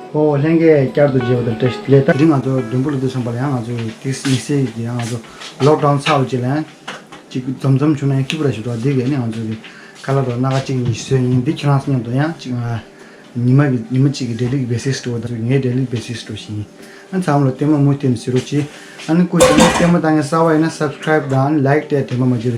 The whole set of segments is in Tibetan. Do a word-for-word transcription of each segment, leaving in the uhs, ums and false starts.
ཨོ་ལྷན་རྒྱས་བསྐྱར་དུ་མཇལ་བ་དང་བཀྲ་ཤིས་བདེ་ལེགས། ད་དེ་རིང་ང་ཚོ་མགྲོན་པོ་ལ་དུ་སོང་པ་ལ་ཡང་ང་ཚོ་དེ་ཉི་ཤུ་རྩ་གཅིག་ཡང་ང་ཚོ་ལོག་ཌའུན་ཚར་བ་ཅིག་ལ་ཡང་ཅིག་འཛོམས་འཛོམས་བྱུང་ན་ཡང་སྐྱིད་པོ་ར་ཞིག་འདུག་དེ་གས་ནི་ང་ཚོ་གི་ཁ་ལག་དང་སྣ་ཁ་གཅིག་གཉིས་བཟོས་ཡིན། འདི་ཁྱེད་རང་མཉམ་དུ་ཡང་ཅིག་ང་ཉི་མ་གི་ཉི་མ་གཅིག་གི་ཌེ་ལི་གི་བེ་སིས་འགྲོ་བ་དང་ངའི་ཌེ་ལི་བེ་སིས་འགྲོ་བཞིན་ཡིན། ཨ་ཚང་མ་ལ་ལྟད་མོ་མུ་མཐུད་ནས་གཟིགས་རོགས་གྱིས། ཨ་ནི་སྐུ་གཞོན་ནུ་ལྟད་མོ་ལྟ་མཁན་གསར་པ་ཡིན་ན་སབ་སི་ཀ་རའིབ་དང་ལའིཀ་དེ་དྲན་པ་མ་བརྗེད་རོགས།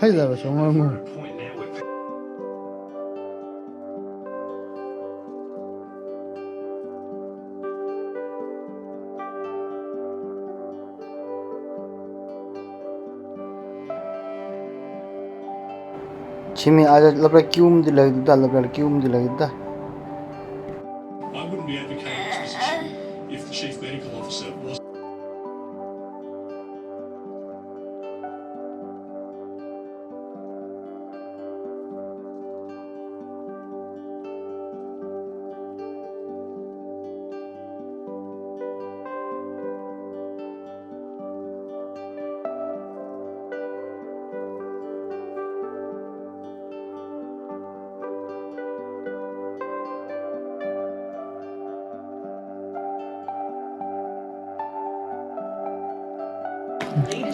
ཕ་ཡི་ལ་བ་ཤོང་ངོ་ངོ་། ཆི་མི་ཨ་ཅག་སློབ་གྲྭ་སྐྱིད་པོ་འདི་ལ་ཡོད་ད། སློབ་གྲྭ་སྐྱིད་པོ་འདི་ལ་ཡོད་ད། I wouldn't be advocating this position if the chief medical officer was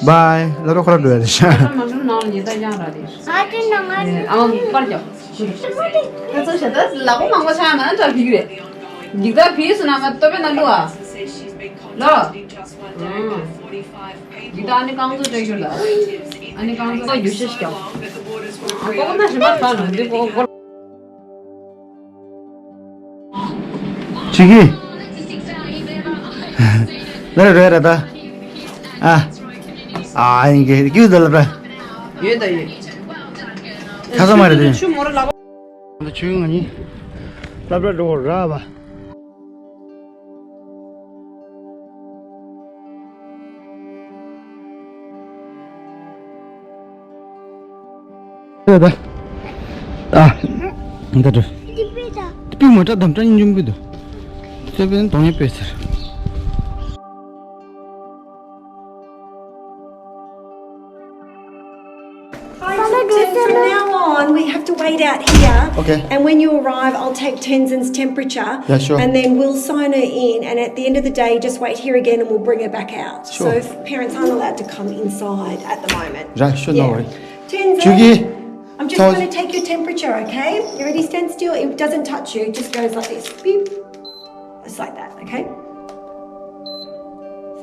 Bye. ལ་རོ་ཁོ་ར་འགྲོ་ཡ་རེད་ཤག་ཨ་ཏི་ནང་ང་ཨ་མ་པར་རྒྱབ། ད་ཚོ་ཞེ་ད་ལག་པ་མང་པོ་ཆགས་ན་འདྲ་གི་རེད། འདི་ད་ཕིས་ན་མ་ཏོ་པེ་ན་ལུ་ཨ། ལོ། འདི་ད་ཨ་ནི་རྐང་བཙུགས་སྤྲད་རྒྱུ་ལ། ཨ་ནི་རྐང་བཙུགས་རྒྱུ་ཤེས་ཤིག་ཨ་ཀོ་ཀོ་ན་ཞིམ་པ་ཁ་ལ་འདི་ཀོ་ཀོ། ཆི་གི། ལ་རེ་རེ་ད། ཨ། ཨ་ཡིན་གི་རྒྱུ་ད་ལ་ར། ཡོད་ད་ཡོད། ཁ་ས་མ་རེད་དེ། ཆུ་མོ་ར་ལ། ད་ཆུ་ང་གཉིས་སློབ་གྲྭ་འགྲོ་ར་བ། ད་ད་ད་ད་ད་པི་མ་ཏྲ་དམ་ཏྲ་ཉིན་འཇུམ་པི་དུ་ཙེ་པན་དོང་ཡེ་པེ་སར། Hi, Tenzin, from now on, we have to wait out here. Okay. And when you arrive, I'll take Tenzin's temperature. Yeah, sure. And then we'll sign her in. And at the end of the day, just wait here again and we'll bring her back out. Sure. So parents aren't allowed to come inside at the moment. Right, sure, no worry. Tenzin, Juki, I'm just going to take your temperature, okay? You ready? Stand still. It doesn't touch you. It just goes like this. Beep. It's like that, okay?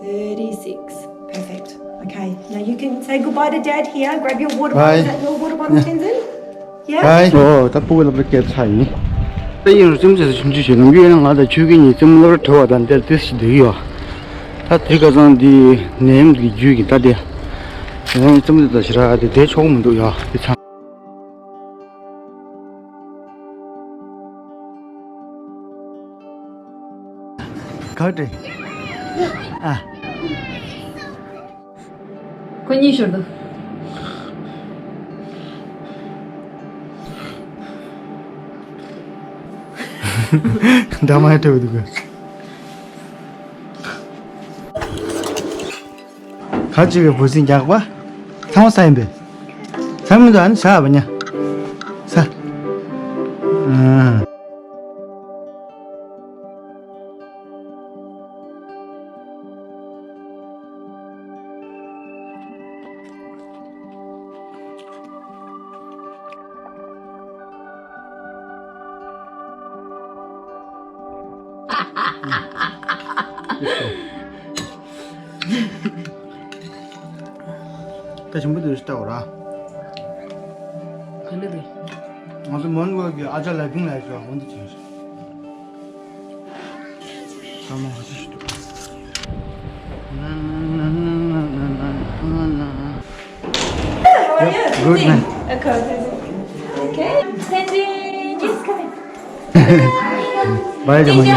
Thirty-six. Perfect. Okay. Now you can say goodbye to Dad here. Grab your water bottle. Bye. Is that your water bottle, Tenzin? Yeah? Bye. ཨོ། ད་ཕྲུ་གུ་ལ་བར་སྐད་ཆ་ཡིན། ད་ཡིན་རུང་སེམས་ཅན་ཆུང་ཆུང་ཞིག་ནམ་རྒྱུན་ང་དང་ཆོས་སྐྱིད་གཉིས་རྩེད་མོ་སློབ་གྲྭ་བྲོ་བ་དང་དེར་ཏིས་ཞིག་བསྡད་ཀྱི་ཡོད། ད་དེ་ཁ་སང་འདི་ནད་ཡམས་ཀྱི་རྒྱུད་ཀྱིས་ད་དེ་ཡང་རྩེད་མོ་དེ་དང་ཞེ་དྲག་དེ་བསྡད་ཆོག་གི་མི་འདུག་ཡ། དེ་ཚང་། ག་རེ། ཨ། ཁོ་གཉིས་ཤོར་འདུག་འདྲ་མ་ཡ་སྤྲད་པ་འདུག་ག་ག་ཅི་གི་བུ་སྲིང་རྒྱག་པ། ཚང་མ་ས་ཡིན་པས། ཚང་མ་འདུག་ཨ་ནི་ས་བ་ཉ། ས། ཨ། ད་ཞིམ་པོ་འདུག་ལྟ་བ་ར། ག་འདྲ་འདུག་ང་ཚོ་མོན་གྷོ་གི་ཨ་ཅག་ལ་ཕིང་ལ་ཞོག་འོན་ཏེ་བྱས། ཚང་མ་ཧ་ཅི་ཞིག་འདུག Good, man. Okay. Tenzin, yes, come in. Bye, Tenzin, Jamani.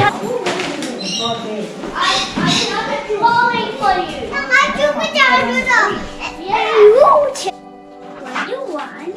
I, I, I've been calling for you. Mama, do put down your dog. Yeah. What do you want?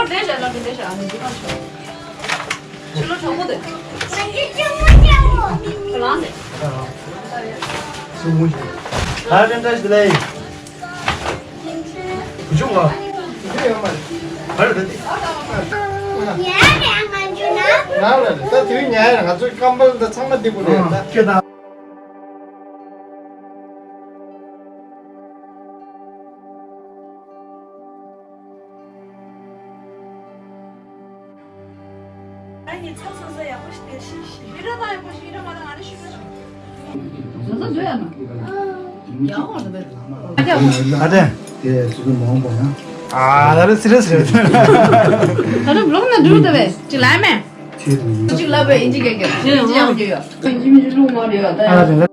ལས་བྱ་ལ་འདི་ལས་བྱ་ཨ་ནི་འདི་གང་བྱ། ཕྱི་ལོ་གྲོགས་པོ་དེ། ལངས་ཏེ། སུ་མུ་ཞིག་ད་རེན་ཏྲ་ཞིག་ལས། བུ་ཆུང་བ། བུ་ཆུང་ཡོད་མ་རེད། བར་རེད་དེ། ང་ལ་ད་དུས་ཉལ་ཡ་ང་ཚོའི་ཀམ་པལ་འདི་ཚང་མ་འདི་པོ་རེད་ད། ཁྱོད་ད། ཨ་ནི་ཚོགས་སོ་སོ་ཡག་པོ་ཞིག་དེར་ཤི་ཤི་ཡི་ར་མ་ཡག་པོ་ཞིག་ཡི་ར་མ་དང་ང་ནི་ཤི་ཤི་ཡག་པོ་རེད་པས། ཨ་ཅག་ཨ་ཅག་དེ་ཚོ་མང་པོ་ཡང་ཨ་ད་རེ་སི་རེ་སི་རེད། ད་རེ་བློག་ན་འགྲུབ་ད་བས་ཅི་ལ་མེ་ཅི་ལ་བས་ཨིན་ཇི་གེ་གེ་ཅི་ཡག་པོ་ཡོད་ཨིན་ཇི་མི་ཇི་ལུང་མ་རེད་ཡོད་ད་ཡ།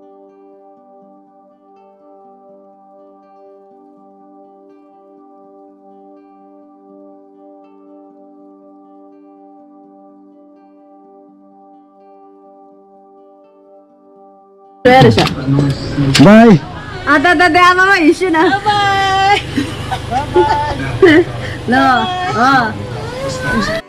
Bye. ཨ་ད་ད་ད་ཨ་མ་མ་ཡི་ཤི་ན། Bye. No. ཨ།